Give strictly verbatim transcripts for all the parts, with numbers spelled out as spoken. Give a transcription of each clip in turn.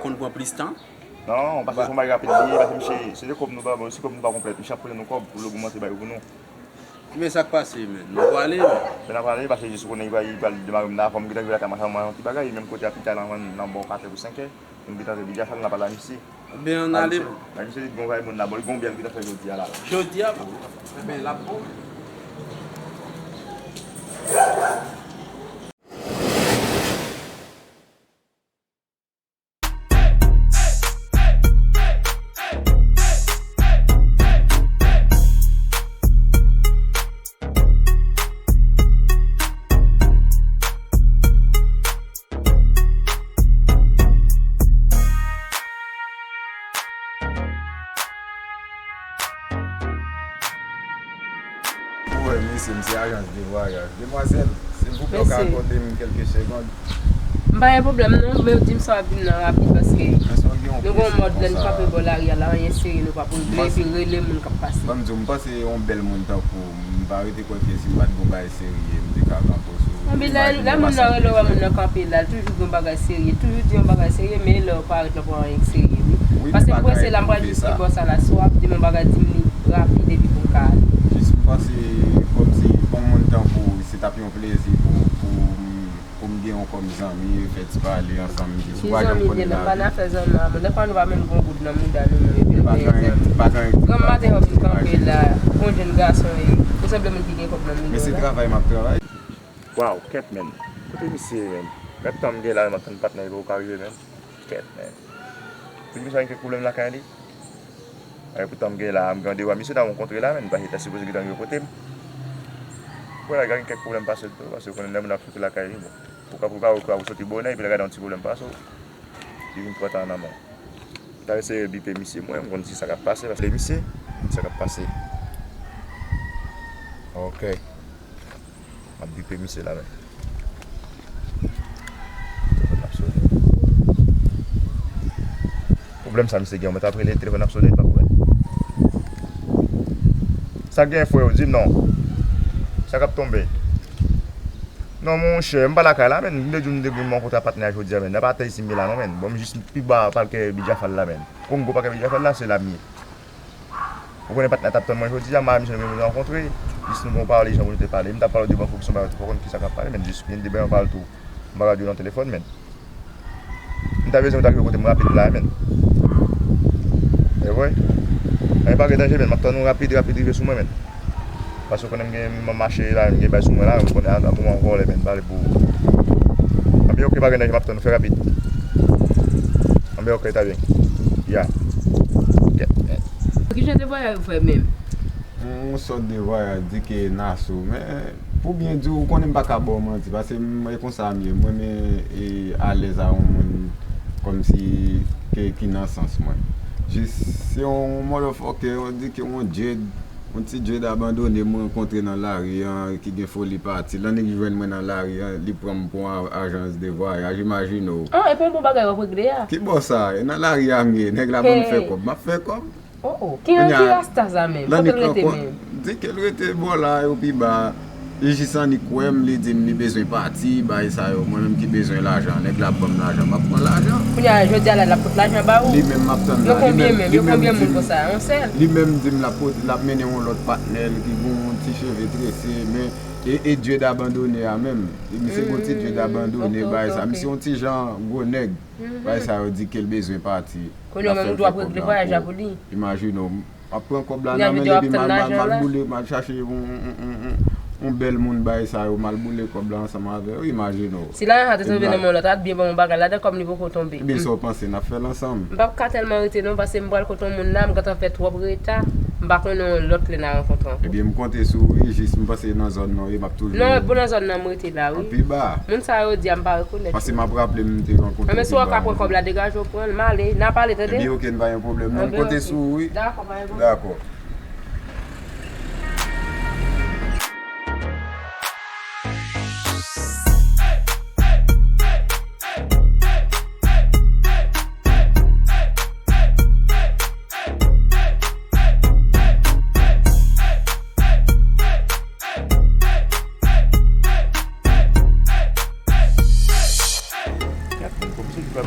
Konn pran plis tan? Non, paske se yon bagay rapid li ye, paske misye, se de kòb nou ba, bon, si kòb nou pa konplèt, misye ap prete nou kòb pou l ogmante bagay pou nou. Men sa k pase, men? Nou prale, men. Men n ap prale, paske jis ou konnen li pral, li pral demare m nan, fò m gentan rive lakay mwen, fè mwen yon ti bagay, menm kote a pita la, nan bò katè pou senkè, pou m gentan rive Bidjafal, n ap pale a misye. Ebyen, ann ale. Misye, misye li gon vay moun la, bon, li gon byè l gentan fè jodi a la. Jodi a, bon. Ebyen, l ap bon. Ou wè, mesye, m se ajans de vwayaj. Demwazèl, silvouplè, w ka akòde m kèlke segond? M pa gen pwoblèm non, men di m sa w ap di m nan rapid, paske nou gen yon mòd lè n kanpe bò lari a la, anyen serye nou pa pou n vle, epi rele moun k ap pase. Ban m di w, m panse yon bèl moun tankou w, m pa rete kwè ke si m pa t gen yon bagay serye, m te ka kanpe w sou imaj moun nan, lè moun nan rele w, wè moun nan kanpe la, l toujou gen yon bagay serye, toujou di yon bagay serye, men lè w parèt la, pa anyen k serye, wi. Paske m prese la, m pral jis pi bò sa la, si w ap di m yon bagay, di m li rapid epi pou m ka ale. Jis m panse kòmsi yon moun tankou w, se t ap yon plezi pou, pou, pou m gen w kòm zanmi, fè ti pale ansanm, jis ou pa janm konnen la. Pa nan afè zanmi a, bon, dèfwa nou pa menm gen yon goud nan mouda nou menm, epi nou gen zanmi. Granm maten w ap vin kanpe la, yon jèn gason, e, ou sanble moun ki gen kòb nan mouda w la. Men se travay m ap travay. Waw, kèt, menn. Kote misye ye, menn? Gad tan m gen la, m ap tann patnè yo poko ka rive, menn. Kèt, menn. Pou misye gen kèk pwoblèm lakay li? Ay, poutan m gen la, m gen randevou a misye ta rankontre la, menn, paske li ta sipoze gentan rive kote m. Bon, la gen kèk pwoblèm pase l tou, paske ou konnen lè moun ap soti lakay li, bon. Ou ka, ou ka, ou ka soti bonè, epi lè gade yon ti pwoblèm pase w, li vin pran tan nan men w. M ta eseye bipe misye, mwen, m konn si sa k ap pase, paske misye, m konn sa k ap pase. Ok. M ap bipe misye la, men. Telefòn ap sonnen. Pwoblèm sa misye gen, mwen t ap rele, telefòn ap sonnen, li p ap pran. Sa gen, frè, di m non. Sa k ap tonbe? Non, monchè, m pa lakay la, menn. M te di w m te gen yon kontra patnè jodi a, menn. N ap atè isit, m ye la, non, menn. Bon, m jis pi ba pakè Bidjafal la, menn. Kongo pakè Bidjafal la, se la m ye. Ou konnen patnè a t ap tann mwen jodi a, m a misye nou rankontre, jis nou gon pale jan pou nou te pale. M t ap pale w de bank ou ki se yon bagay, ou pa konn kisa k ap pale, men jis gen de bagay m pale tou. M pa ka di w nan telefòn, men. M ta bezwen w ta rive kote m rapid la, men. E vre? Men pa gen danje, men. M ap tann ou rapid, rapid rive sou mwen, men. Paske ou konnen m gen, m mache la, m gen bagay sou mwen la, ou konnen a, a moman vòlè, men, pale pou ou. Anben, ok, pa gen danje, m ap tann ou, fè rapid. Anben, ok, ta byen. Ya. Kèt, men. Kijan de vwayaj ou fè menm? Yon sòt de vwayaj, di ke Naso, men pou byen di w, ou konnen m pa ka ba w manti, paske m, e konsa m ye, m renmen, e, alèz a yon moun kòmsi ke, ki nan sans mwen. Jis, se yon motherfucker, yo di ke yon dread, yon ti dread abandone m rankontre nan lari an, ki gen foli pati. L annik jwenn mwen nan lari an, li pran m pou yon a-, ajans de vwayaj, imajine w. Ah, e pa yon bon bagay w ap regle a? Ki bò sa? E nan lari a m ye, nèg la ban m fè kòb, m ap fè kòb. Oh, oh. Ki, ki rasta sa menm? Kote l rete menm? Di ke l rete bò la, yo pi ba. Li jis annik wè m, li di m li bezwen pati, bagay sa yo. Mwen menm ki bezwen lajan, nèg la ap ban m lajan, m ap pran lajan. Kounye a, jodi a la, l ap pot lajan ba ou? Li menm m ap tann la. Yo konbyen menm? Yo konbyen moun konsa? Yon sèl? Li menm di m l ap pot, l ap mennen yon lòt patnè l ki gon yon ti cheve trese, men e, e dread abandone a menm. Misye gon ti dread abandone, bagay sa. Misye yon ti jan gwo nèg. Bagay sa yo di ke l bezwen pati. Kounye a menm ou tou ap regle vwayaj la pou li. Imajine w, m ap pran kòb la nan men l epi m al, m al, m al boule, m al chache yon, yon, yon, yon, yon bèl moun, bagay sa yo, m al boule kòb la ansanm avè yo, imajine w. Si lajan sa te tonbe nan men yon lòt, a t byen ban m yon bagay ladan, kòm li poko tonbe. Ebyen, sa w panse, n ap fè l ansanm? M p ap ka tèlman rete non, paske m pral kote yon moun la, m gentan fè twòp reta, m pa konnen yon lòt lè n a rankontre ankò. Ebyen, m konte sou ou wi, jis m panse nan zòn nan w ye, m ap toujou. Non, bon, nan zòn nan m rete la wi. Pi ba. Moun sa yo di a m pa rekonèt yo. Paske m ap raple m te rankontre w pi ba yon jou. Anben, si w ka pran kòb la, degaje w pran l, m ale. N a pale, tande? Ebyen, ok, n pa gen pwoblèm non, m konte sou ou wi. Dakò, pa gen pwoblèm. Dakò. Gad moun kòmsi li pral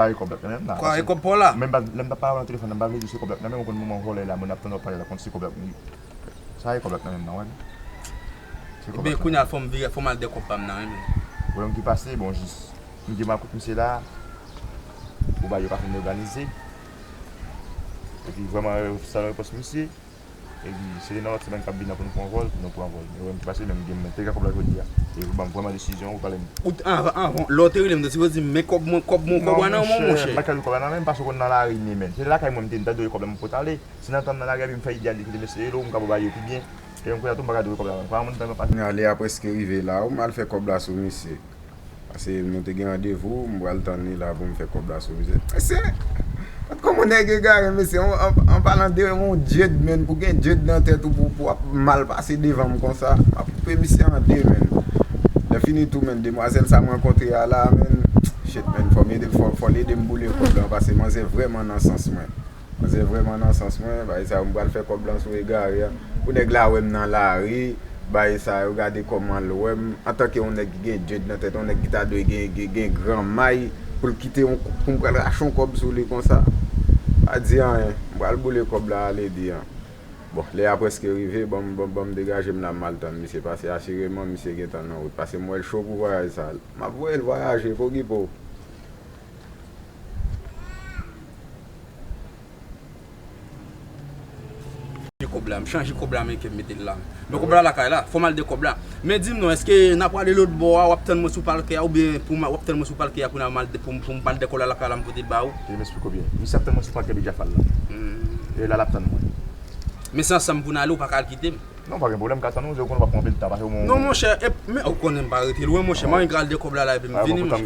sa e kòb la nan menm la. Kwa, e kòb pa w la? Menm pa, lè m t ap pale avè w nan telefòn nan, m pa vle di w se kòb la nan menm, ou konn moman w vòlè la, moun ap tann w ap pale la, konn se kòb la. Sa e kòb la nan menm nan, wè. Se kòb la. Ebyen, kounye a fò m vire, fò m al de kòb pa m nan, wi, men. Pwoblèm ki pase, bon, jis, m di m al kot misye la, pou bagay yo pa fin òganize. Epi, vrèman, sa nan repons misye. Epi, se nan lòt semèn k ap vin nan pou nou pran vòl, pou nou pran vòl. Men wè m ki pase, men m gen, mwen te gen kòb la jodi a. E ban m vrèman desizyon, ou pale m. Ou t-, anvan, anvan, lè w te rele m, ou te sipoze di m, men kòb mwen, kòb mwen, kòb mwen nan men w, monchè. M pa ka jwe kòb la nan men m, paske w konn nan lari m ye, men. Se lakay mwen m te, m ta dwe kòb la, m potale. Si nan tan m nan lari a, epi m fè ide a di kite mesye yo, m ka ba yo pi byen. E yon kounye a tou, m pa ka dwe kòb la, men. Kwa moun tann pa. Kounye a, lè a prèske rive la, ou m al fè kòb la sou misye. Paske nou te gen randevou, m pral tann li la pou m fè kòb la sou misye. Mesye, gad kòman nèg egare, mesye. An, an, an palan de yon djed, menn, pou gen djed nan tèt ou, pou, pou w ap mal pase devan m konsa. M ap koupe misye an de, menn. Lè fini tou, menn, demwazèl sa m rankontre a la, menn. Shit, menn, fò m ede, fò, fò l ede m boule kòb la, paske manzè vrèman nan sans mwen. Manzè vrèman nan sans mwen, bagay sa yo, m pral fè kòb lan sou egare a. Pou nèg la wè m nan lari, bagay sa yo, gade kòman l wè m, antanke yon nèg ki gen djed nan tèt, yon nèg ki ta dwe gen, gen, gen gran may, pou l kite yon, pou m pral rache yon kòb sou li konsa. Pa di anyen, m pral boule kòb la ale di an. Bon, lè a prèske rive, ban m, ban m, ban m degaje m la, m al tann misye, paske asireman, misye gentan nan wout, paske m wè l cho pou vwayaj sa. M ap voye l vwayaje, pokipo. Chanje kòb la, m chanje kòb la, men ke m mete l la. Men kòb la lakay la, fò m al de kòb la. Men di m non, èske n a prale lòt bò a, w ap tann mwen sou palkè a, oubyen pou m, w ap tann mwen sou palkè a pou n a mal de, pou m, pou m al de kòb la lakay la, m pote l ba ou? Kite m esplike w byen. Misye ap tann mwen sou palkè Bidjafal la. Hmm. E la l ap tann mwen. Men se ansanm pou n ale, ou pa ka al kite m. Non, pa gen pwoblèm, m ka tann ou, se ou konn w ap pran anpil tan, paske ou... Non, monchè, e, men ou konnen m pa rete lwen, monchè. Mwen, m pral de kòb la, la, epi m vini, monchè.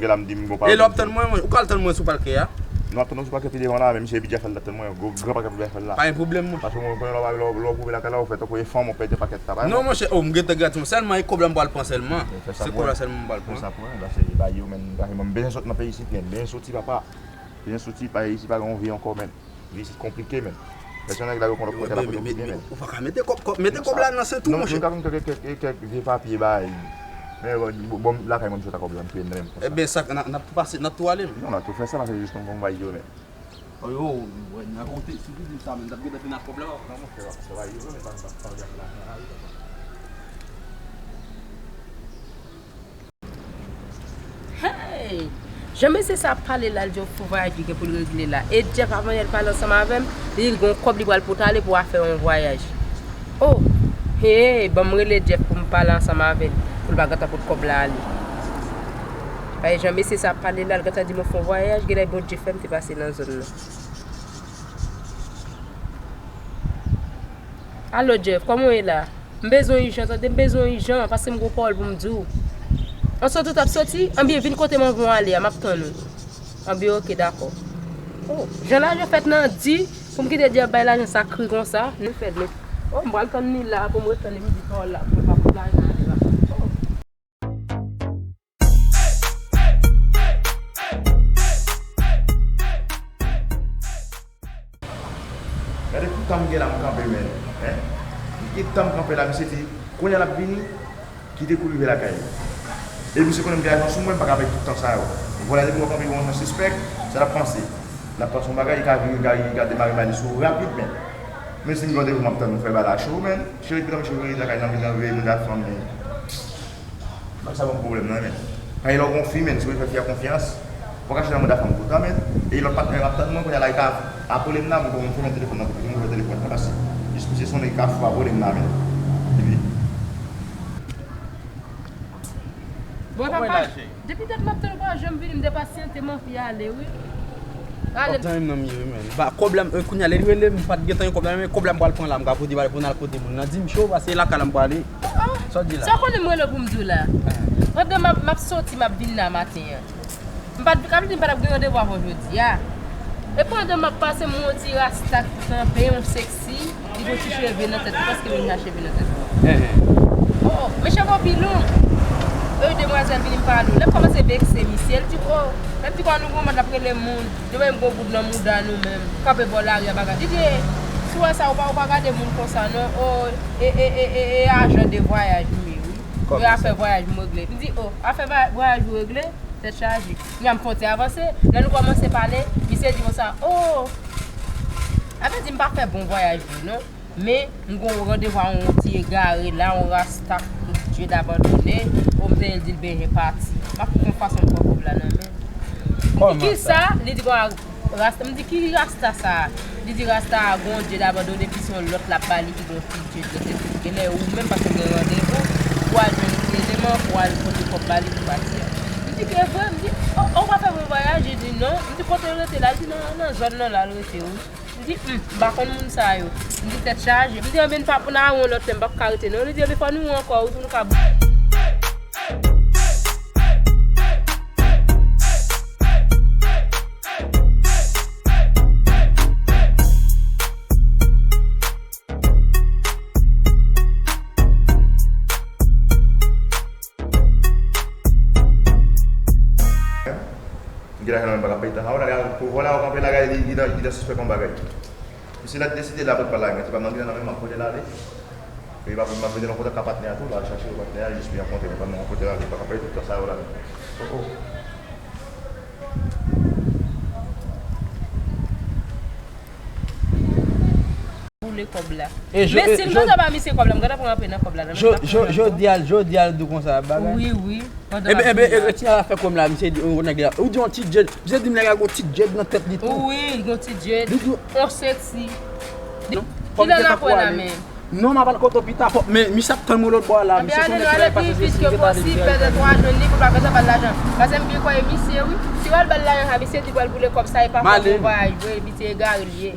E lè w ap tann mwen, mwen, ou ka al tann mwen sou palkè a? Non, ap tann ou sou palkè pi devan la, men misye Bidjafal la tann mwen, gwo, gran pakèt Bidjafal la. Pa gen pwoblèm, monchè. Paske mwen konnen lè w, lè w, lè w pwouve lakay la, ou fè tankou e fanm, ou pèdi pakèt sa, pa... Non, monchè, oh, m gentan gratis, sèlman e kòb la m pral pran sèlman. Se kòb la sèlman m pral pran. Fè sa pou mwen, paske ba yo, men, paske mwen, m bezwen sòti nan peyi isit, men, m bezwen sòti, papa. M bezwen sòti, pa isit, pa gen yon vi ankò, men. Li se konplike, men. Pèsonèl la yo konn kote la pou yo byen, men. Ou pa ka mete kòb, kòb, mete kòb la nan sent ou, monchè. Nou ka vin kèk, kèk, kèk vye papye bay. Men bon, bon, lakay mwen, m sot a kòb la, m touye m nan men m konsa. Ebyen, sa, n a, n ap tou pase, n ap tou ale, men. Non, n ap tou fè sa, paske jis konn konn bay yo, men. Oh, yo, wè, n a konte, si w di m sa, men, m t ap gentan fin ak kòb la. Non, monchè, w ap travay yo, men, pa, pa, pa, pa, pa, pa, pa. Hey! Jan mesye sa ap pale la, l di yon fo vwayaj li gen pou l regle la. E Jeff, avan yè, l pale ansanm avè m, li di l gen yon kòb li pral pote ale pou afè yon vwayaj. Oh! Hey! Ban m rele Jeff pou m pale ansanm avè l, pou l pa gentan pot kòb la ale. Paske jan mesye sa ap pale la, l gentan di m yon fo vwayaj, genlè Bondye fè m te pase nan zòn nan. Alo, Jeff, kòman w ye la? M bezwen w ijan, tande, m bezwen w ijan, paske m gon pawòl pou m di w. An soti, w t ap soti? Anben, vin kote m anvan w ale a, m ap tann ou. Anben, oke, dakò. Oh, jan lajan fèt nan di, pou m kite Jeff bay lajan sa kri konsa, nou fè l, men. Oh, m pral tann li la, pou m ret tann li, m di pawòl la, pou l pa pot lajan ale la. Oh. Gade ki tan m gen la m kanpe, men. Hein? Ki tan m kanpe la, misye di, kounye a l ap vini, kite kou rive lakay li. E misye konnen m gen lajan sou mwen, m pa ka pèdi tout tan sa yo. Vwala, depi w kanpe yon jan sispèk, sa l ap panse? L ap panse yon bagay, li ka vire, li ka, li ka demare malice ou rapid, men. Men si m gen randevou, m ap tann ou fè bagay la cho, men. Cheri, ki tan misye vini lakay nan, vin nan veye moun la fanm, men. Bagay sa ban m pwoblèm nan, men. Paske lè w gon fi, men, si w vle fè fi a konfyans, fò w ka chita nan manda fanm toutan, men. E lòt patnè m ap tann mwen, kounye a la, li ka apele m la, mwen, mwen fèmen telefòn nan, mwen fèmen telefòn nan, paske jis misye sonnen, li ka fou apele m la, men. Epi. Bon, papa, depi dat m ap tann ou pa janm vini, m te pasyante, m anvi ale, wi. Kòb zanmi m nan m ye wi, men. Ba, kòb la, m, e, kounye a, lè li rele m, m pa t gentan gen kòb la, men kòb la m pral pran la, m ka pote, pou n al pote moun nan. Di m, cho, pase lakay la m prale. Sa w di la? Sa w konnen m rele pou m di w la? Pandan m ap, m ap soti, m ap vin la maten an. M pa t, ka vle di m pa t ap gen randevou avè w jodi a. E pandan m ap pase, m wè yon ti rasta ki kanpe, yon seksi, li gon ti cheve nan tèt li, paske vin chache cheve nan tèt li. Oh, oh, men cheve w pi long. E demwazèl vini m pale w. Lè m kòmanse vekse misye, l di, oh, lè m di kwa nou gon mòd l ap rele moun. Nou menm gwo goud nan mouda nou menm. Kanpe bò lari a bagay. Li di, si w wè sa, ou pa, ou pa gade moun konsa non. Oh, e, e, e, e, e ajan de vwayaj m ye wi. E afè vwayaj m regle. M di, oh, afè vwayaj ou regle? Tèt chaje. Kounya m fè yon ti avanse. Lè nou kòmanse pale, misye di konsa, oh, sa vle di m pa fè bon vwayaj vre non. Men, m gon randevou a yon ti egare la, yon rasta, yon djed abandone. O, m tande l di l bezwen pati. M ap fè yon fason m pran kòb la nan men l. M di, kisa? Li di, gon rasta. M di, ki rasta sa a? Li di, rasta a gon djed abandone, epi se yon lòt l ap ba li ki gon ti djed nan tèt li. Genlè ou menm, paske w gen randevou, pou w al jwenn eleman, pou w al pote kòb ba li pou pati a. M di, e vre? M di, oh, ou pa fè bon vwayaj? Li di, non. M di, kote l rete la? Li di, nan, nan zòn nan la l rete wi. M di, hmm, m pa konn moun sa yo. M di, tèt chaje. M di, anben, n pa, n a wè yon lòt lè, m p ap ka rete non. Li di, ebyen, fò nou wè ankò wi, pou nou ka M gen lajan nan men m pa ka peye tan sa. Ou la, pou vòlè a kanpe la, gade li, li nan, li nan sispèk yon bagay. Misye la deside la pou l pa lage, men se pa m nan gen nan men m, m ap pote l ale. E m ap, m ap mete nan kontak ak patnè a tou, l al chache patnè a, jis pou y al kontre, men pa m nan kote l ale, pa ka peye tout tan sa yo la. Oh, oh. Boule kòb la. Men si l gentan ba misye kòb la, m gentan pran anpe nan kòb la. Jodi a, jodi a l di w konsa bagay. Wi, wi. Ebyen, ebyen, e, e, ti afè kòb la, misye di, oh, nèg la. Ou di yon ti djed. Misye di m nèg la gon ti djed nan tèt li tou. Wi, gon ti djed. Li di yon seksi. Kilè l ap wè la menm? Non, m ap al kote w pita, fòk, men misye ap tann mwen lòt bò a la. Misye konnen kilè l pase, se si l gentan deja. Pèdè twa jwenn li pou l pa gentan ba l lajan. Paske m byen kwè e misye wi. Si w al ba l lajan sa, misye di pral boule kòb sa, e pa fè bon vwayaj vre, misye egare l ye.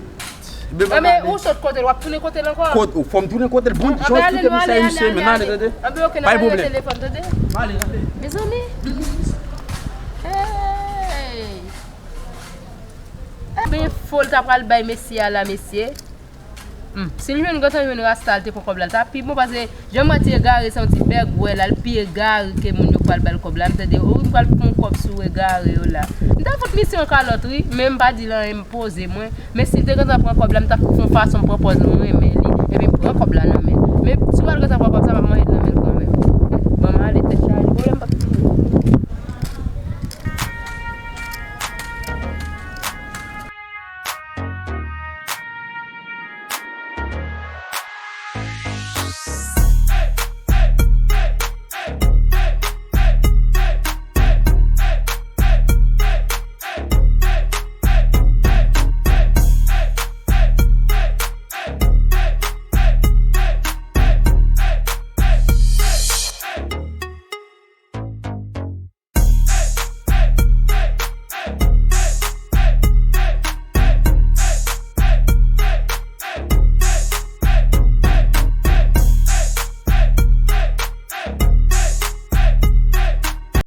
Anben, ou sot kote l, w ap tounen kote l ankò? Kot, fò m tounen kote l. Bon, jan w kite misye, misye, men n ale, tande. Anben, oke, n ap rele telefòn, tande. M ale, tande. Mezanmi. Hey. Ebyen, fo l ta pral bay mesye a la, mesye. Hmm. Si l jwenn, gentan jwenn rasta, l te pran kòb la, l ta pi bon, paske jan m wè ti egare, se yon ti bègwè la, l pi egare ke moun yo pral ba l kòb la. M tande, o, m pral pran kòb sou egare yo la. M ta fout misye yon kalòt, wi, men m pa di l anyen, m poze mwen. Men si l te gentan pran kòb la, m t ap fè yon fason m pran pòz mwen renmen li, epi m pran kòb la nan men l. Men si w al gentan pran kòb sa, m ap manje l nan men l.